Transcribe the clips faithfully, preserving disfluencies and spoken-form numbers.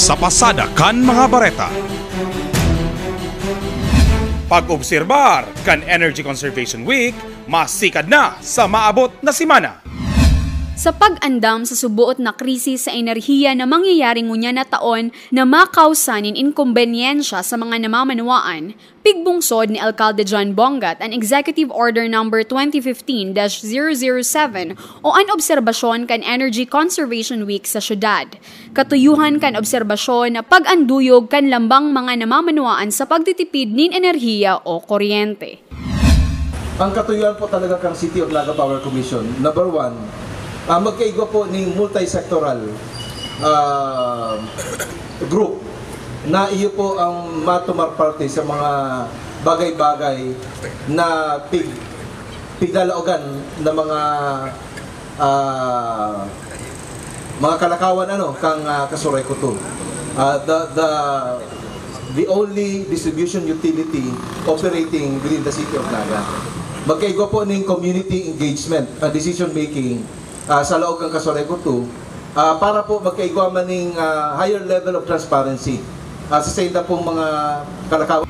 Sa pasada kan mga bareta. Pag-obserbar kan Energy Conservation Week, masikad na sa maabot na semana. Sa pag-andam sa suboot na krisis sa enerhiya na mangyayari ngunyan na taon na makausa nin inkombenyensya sa mga namamanwaan, pigbungsod ni Alcalde John Bongat an Executive Order Number twenty fifteen dash zero zero seven o an obserbasyon kan Energy Conservation Week sa syudad. Katuyuhan kan obserbasyon na pag-anduyog kan lambang mga namamanwaan sa pagtitipid nin enerhiya o kuryente. Ang katuyuan po talaga kang City of Naga Power Commission, number one, ah, magkaigwa po ning multi-sectoral, ah, group na iyo po ang matumar parte sa mga bagay-bagay na pig-, piglalaogan na mga, ah, mga kalakawan, ano, kang, ah, Kasuray Kuto. Ah, the, the, the only distribution utility operating within the city of Naga. Magkaigwa po ning community engagement, ah, decision making, ah, sa laog kang Kasuray Kuto, ah, para po magkaigwa man ning, ah, higher level of transparency, ah, sa sainda pong mga kalakawan.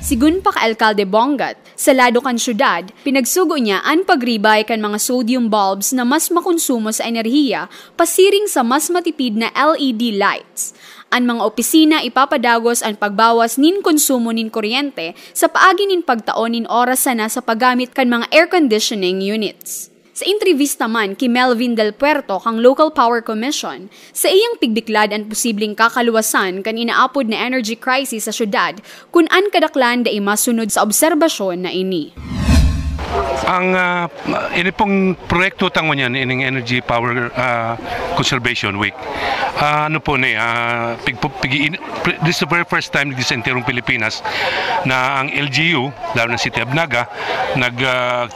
Sigun pa ka Alcalde Bongat, sa lado kan syudad, pinagsugo niya an pagribay kan mga sodium bulbs na mas makonsumo sa enerhiya pasiring sa mas matipid na L E D lights. An mga opisina ipapadagos an pagbawas nin konsumo nin kuryente sa paagi nin pagtao nin oras sana sa paggamit kan mga air conditioning units. Sa entrevista man ki Melvin Del Puerto kan Local Power Commission, sa iyang pigbiklad an posibleng kakaluwasan kan inaapod na energy crisis sa syudad kun an kadaklan dai masunod sa obserbasyon na ini. Ang, ah, ini pong proyekto ta ngunyan, ining Energy Power, ah, Conservation Week. Ah, ano po ni, ah, pig-, pig-, in-, this is the very first time sa enterong Pilipinas na ang L G U, lalo na City of Naga, nag, ah,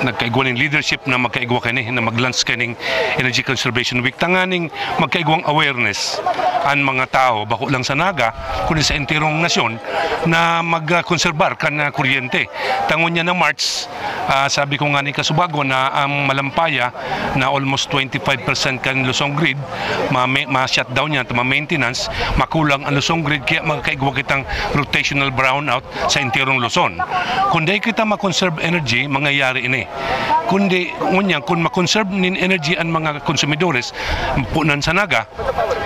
nagkaigwa nin leadership na magkaigwa kani, na mag-launch kaning Energy Conservation Week. Tanganing magkaigwang awareness an mga tao, bako lang sa Naga, kundi sa enterong nasyon, na mag, ah, konserbar kan, ah, kuryente. Ta ngunyan na March, ah, sabi ko nga ni kasubago na ang Malampaya na almost twenty-five percent kan Luzon grid, ma-, ma-shutdown yan, ma-maintenance, makulang ang Luzon grid, kaya magkaigwa kitang rotational brownout sa enterong Luzon. Kung dai kita ma-conserve energy, mangyayari ini. Kundi, ngunyan, kung ma-conserve nin energy ang mga konsumidores, punan sa Naga,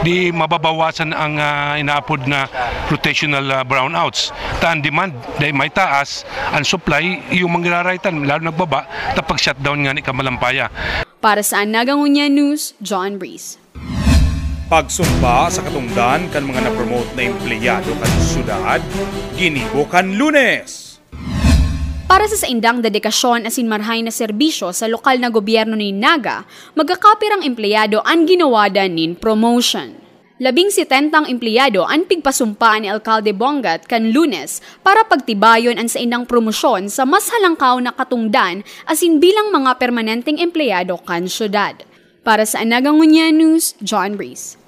di mababawasan ang, ah, inaapod na rotational, ah, brownouts. Ta ang demand, dai may taas, ang supply, yung mangyararaytan, lalo nagbaba, ta pag-shutdown nga ni Kamalampaya. Para sa Naga Ngunyan News, John Breeze. Pagsumpa sa katungdan kan mga na-promote na empleyado kan syudad, ginibo kan Lunes. Para sa saindang dedikasyon asin marhay na serbisyo sa lokal na gobyerno nin Naga, magkakapirang empleyado an ginawadan nin promotion. Labing setentang empleyado an pigpasumpa ni Alcalde Bongat kan Lunes para pagtibayon an saindang promosyon sa mas halangkaw na katungdan asin bilang mga permanenteng empleyado kan syudad. Para sa Naga Ngunyan News, John Breeze.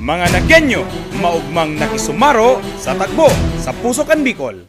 Mga Nagueño, maugmang nakisumaro sa tagbo sa puso kan Bicol.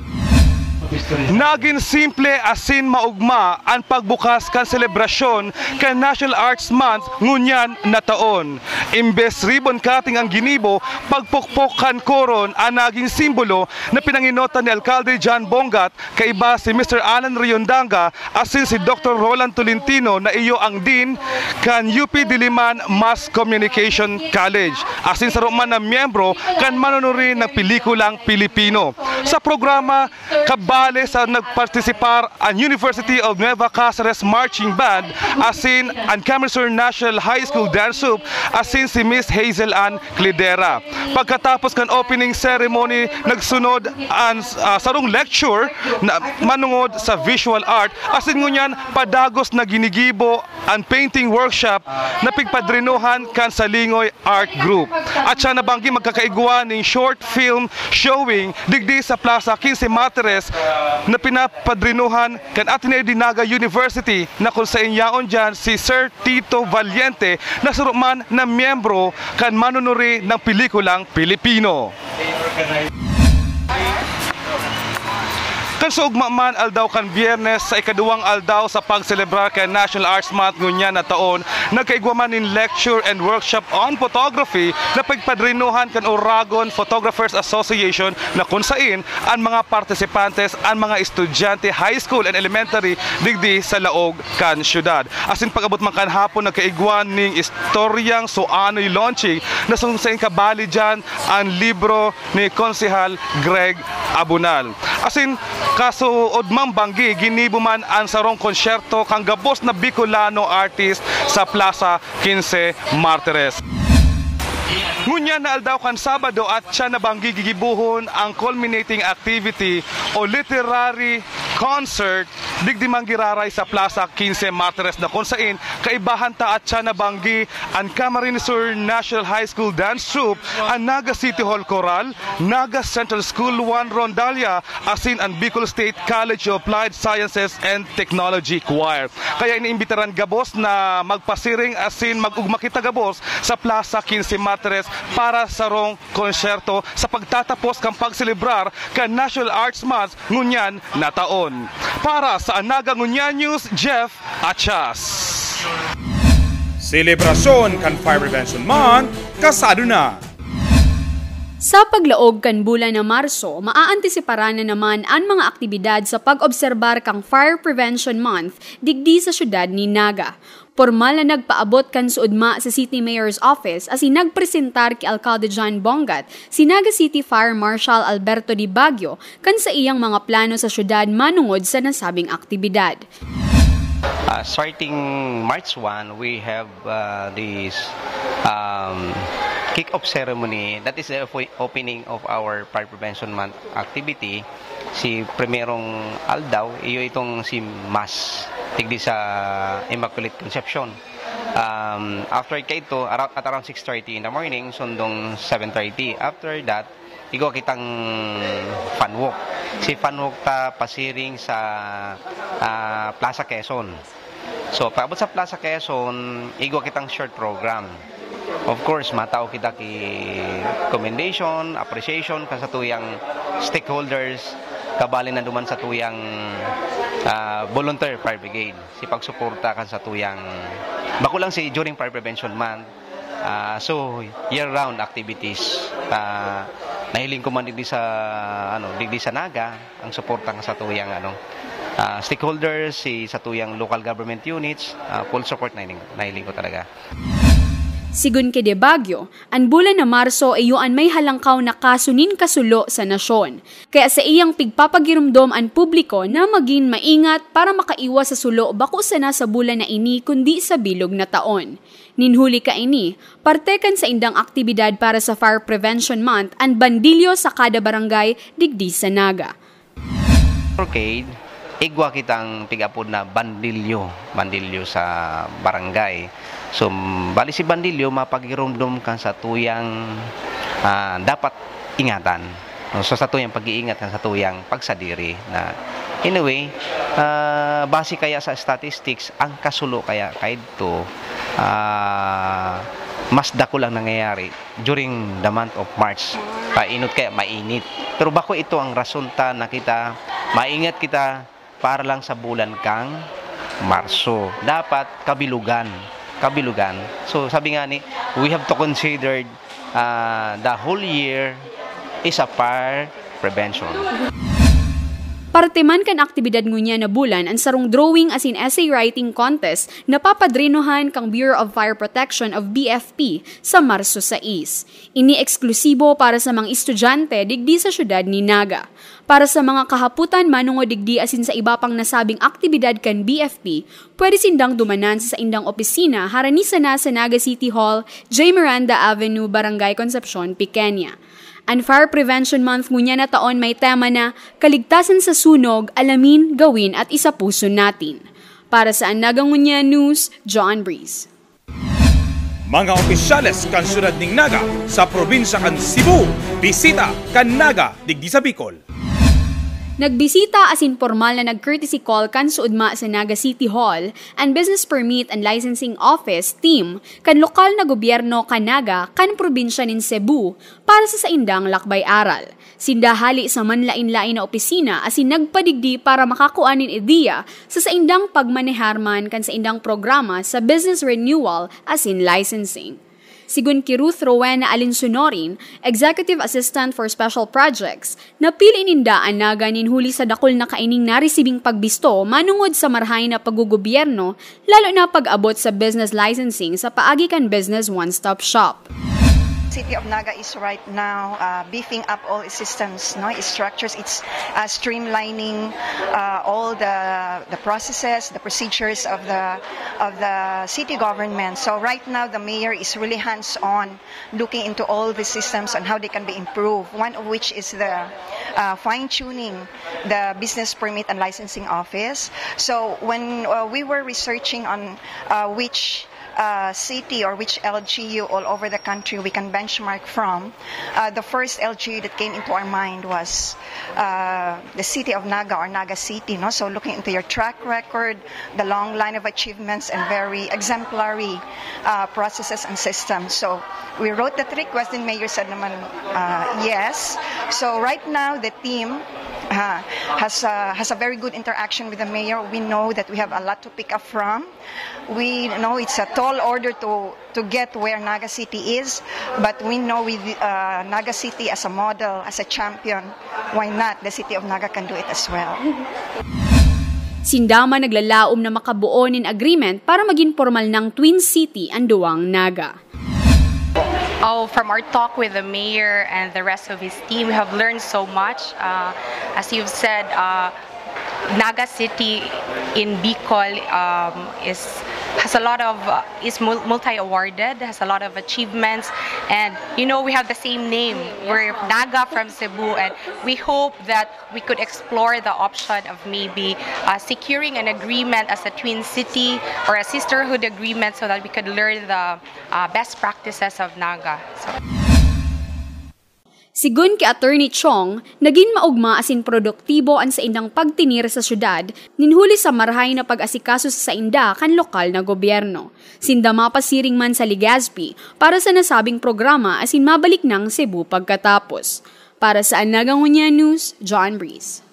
Nagin simple asin maugma an pagbukas kan selebrasyon kan National Arts Month ngunyan na taon. Imbes ribbon cutting ang ginibo, pagpukpok kan koron an nagin simbolo na pinangenotan ni Alcalde John Bongat, kaiba si Mister Alan Riondanga asin si Doktor Roland Tolentino na iyo ang Dean kan U P Diliman Mass Communication College. Asin saro man na miyembro kan manunuri ng pelikulang Pilipino. Sa programa, kabale sa nagpartisipar an University of Nueva Caceres Marching Band asin an Camisur National High School Dance Troupe asin si Miss Hazel Ann Clidera. Pagkatapos kan opening ceremony, nagsunod an, ah, sarong lecture na manungod sa visual art, asin ngunyan padagos na ginigibo an painting workshop na pigpadrinuhan kan Salingoy Art Group. At siya nabanggi magkakaigwa ning short film showing digdi sa Plaza Quince Martires na pinapadrinuhan kan Ateneo de Naga University, na kung sain yaon diyan si Sir Tito Valiente, na saro man na miyembro kan manunuri ng pelikulang Pilipino. Kan sa ugma man, aldaw kan Biyernes, sa ikaduwang aldaw sa pagselebrar kan National Arts Month ngunyan na taon, nagkaigwa man nin lecture and workshop on photography na pigpadrinuhan kan Oragon Photographers Association, na kun sain an mga partisipantes an mga estudyante high school and elementary digdi sa laog kan syudad. Asin pag-abot man kan hapon, nagkaigwa ning istoryang Suanoy launching, na kun sain kabali diyan an libro ni Konsehal Greg Abunal. Asin kasuod mang banggi, ginibo man an sarong konsyerto kan gabos na Bicolano artist sa Plaza Quince Martires. Ngunyan na aldaw kan Sabado, at siya na banggi gigibohon ang culminating activity o literary concert digdi man giraray sa Plaza Quince Martires, na kun sain kaibahan ta at siya na banggi an Camarines Sur National High School Dance Troupe, an Naga City Hall Chorale, Naga Central School one Rondalia, asin an Bicol State College of Applied Sciences and Technology Choir. Kaya iniimbitaran gabos na magpasiring asin mag-ugma kita gabos sa Plaza Quince Martires para sa sarong konsyerto sa pagtatapos kan pagselebrar kan National Arts Month ngunyan na taon. Para sa Naga Ngunyan News, Jeff Achas. Selebrasyon kan Fire Prevention Month, kasado na. Sa paglaog kan bulan na Marso, maaantisiparan na naman an mga aktibidad sa pag-obserbar kan Fire Prevention Month digdi sa siyudad ni Naga. Pormal na nagpaabot kan suodma sa City Mayor's Office asin nagpresentar ki Alcalde John Bongat si Naga City Fire Marshal Alberto de Baguio kan saiyang mga plano sa siyudad manongod sa nasabing aktibidad. Uh, starting March one, we have uh, this um, kick-off ceremony. That is the opening of our Fire Prevention Month activity. Si primerong aldaw, iyo itong si Mass, digdi sa Immaculate Conception. Um, after kaito, around, at around six thirty in the morning, sundong seven thirty. After that, igwa kitang fun walk. Si fun walk ta pasiring sa uh, Plaza Quezon. So, paabot sa Plaza Quezon, igwa kitang short program. Of course, matao kita ki commendation, appreciation kan satuyang stakeholders, kabali na duman satuyang uh, volunteer fire brigade, si pagsuporta kan satuyang, bako lang si during Fire Prevention Month, uh, so year-round activities. Uh, nahiling ko man digdi sa ano, digdi sa Naga ang suporta kan satuyang ano, uh, stakeholders, si satuyang local government units, uh, full support na hiling, nahiling ko talaga. Sigon ki De Baguio, an bulan na Marso iyo an may halangkaw na kaso nin kasulo sa nasyon. Kaya sa iyang pigpapagiromdom an publiko na magin maingat para makaiwas sa sulo bako sana sa bulan na ini kundi sa bilog na taon. Nin huli kaini, parte kan saindang aktibidad para sa Fire Prevention Month an bandilyo sa kada barangay digdi sa Naga. Brigade, igwa kitang pig-apod na bandilyo, bandilyo sa barangay. So, bali si bandilyo mapagiromdom kan satuyang uh, dapat ingatan. No, so satuyang pag-iingat kan satuyang pagsadiri na anyway, uh, base kaya sa statistics, ang kasulo kaya kaidto uh, mas dakul ang nangyayari during the month of March. Painot kaya mainit. Pero bako ito ang rason ta na kita maingat kita para lang sa bulan kang Marso. Dapat kabilugan. Kabilugan. So sabi nga ni, we have to consider uh, the whole year is a fire prevention. Parte man kan aktibidad ngunyan na bulan an sarong drawing asin essay writing contest na papadrinohan kang Bureau of Fire Protection of B F P sa Marso sais. Ini eksklusibo para sa mga estudyante digdi sa siyudad ni Naga. Para sa mga kahapotan manongod digdi asin sa iba pang nasabing aktibidad kan B F P, pwede sindang dumanan sa saindang opisina harani sana sa Naga City Hall, J Miranda Avenue, Barangay Concepcion, Pequeña. An Fire Prevention Month ngunyan na taon may tema na Kaligtasan sa Sunog, Alamin, Gawin at Isapuso Natin. Para sa An Naga Ngunyan News, John Breeze. Mga opisyales kan siyudad ning Naga sa probinsya kan Cebu, bisita kan Naga digdi sa Bicol. Nagbisita asin pormal na nag-courtesy call kan suodma sa Naga City Hall an Business Permit and Licensing Office team kan lokal na gobyerno kan Naga kan probinsya nin Cebu para sa saindang lakbay-aral. Sinda hali sa manlain-lain na opisina asin nagpadigdi para makakua nin ideya sa saindang pagmanehar man kan saindang programa sa business renewal asin licensing. Sigon ki Ruth Rowena Alinsunorin, Executive Assistant for Special Projects, napili ninda an Naga nin huli sa dakul na kaining naresibing pagbisto manongod sa marahay na paggogobyerno, lalo na pag-abot sa business licensing sa paagi kan Business One Stop Shop. City of Naga is right now uh, beefing up all its systems, no, its structures, it's uh, streamlining uh, all the the processes, the procedures of the of the city government. So right now, the mayor is really hands-on, looking into all the systems and how they can be improved. One of which is the uh, fine-tuning the business permit and licensing office. So when uh, we were researching on uh, which uh, city or which L G U all over the country we can benchmark from, uh, the first L G U that came into our mind was uh, the city of Naga or Naga City. No? So looking into your track record, the long line of achievements, and very exemplary uh, processes and systems. So we wrote that request, and Mayor said naman, uh, yes. So right now, the team uh, has, uh, has a very good interaction with the mayor. We know that we have a lot to pick up from. We know it's a tall order to, to get where Naga City is, but we know with uh, Naga City as a model, as a champion, why not? The city of Naga can do it as well. Sinda man naglalaom na makabuo nin agreement para magin pormal nang Twin City an duwang Naga. Oh, from our talk with the mayor and the rest of his team, we have learned so much. Uh, as you've said, uh, Naga City in Bicol um, is has a lot of uh, is mul- multi-awarded, has a lot of achievements, and you know we have the same name. We're Naga from Cebu, and we hope that we could explore the option of maybe uh, securing an agreement as a twin city or a sisterhood agreement so that we could learn the uh, best practices of Naga. So. Sigon ki Attorney Chong, nagin maogma asin produktibo an saindang pagtinir sa syudad nin huli sa marahay na pag-asikaso sa sainda kan lokal na gobyerno. Sinda mapasiring man sa Legazpi para sa nasabing programa asin mabalik nang Cebu pagkatapos. Para sa Anaga Ngunyan News, John Breeze.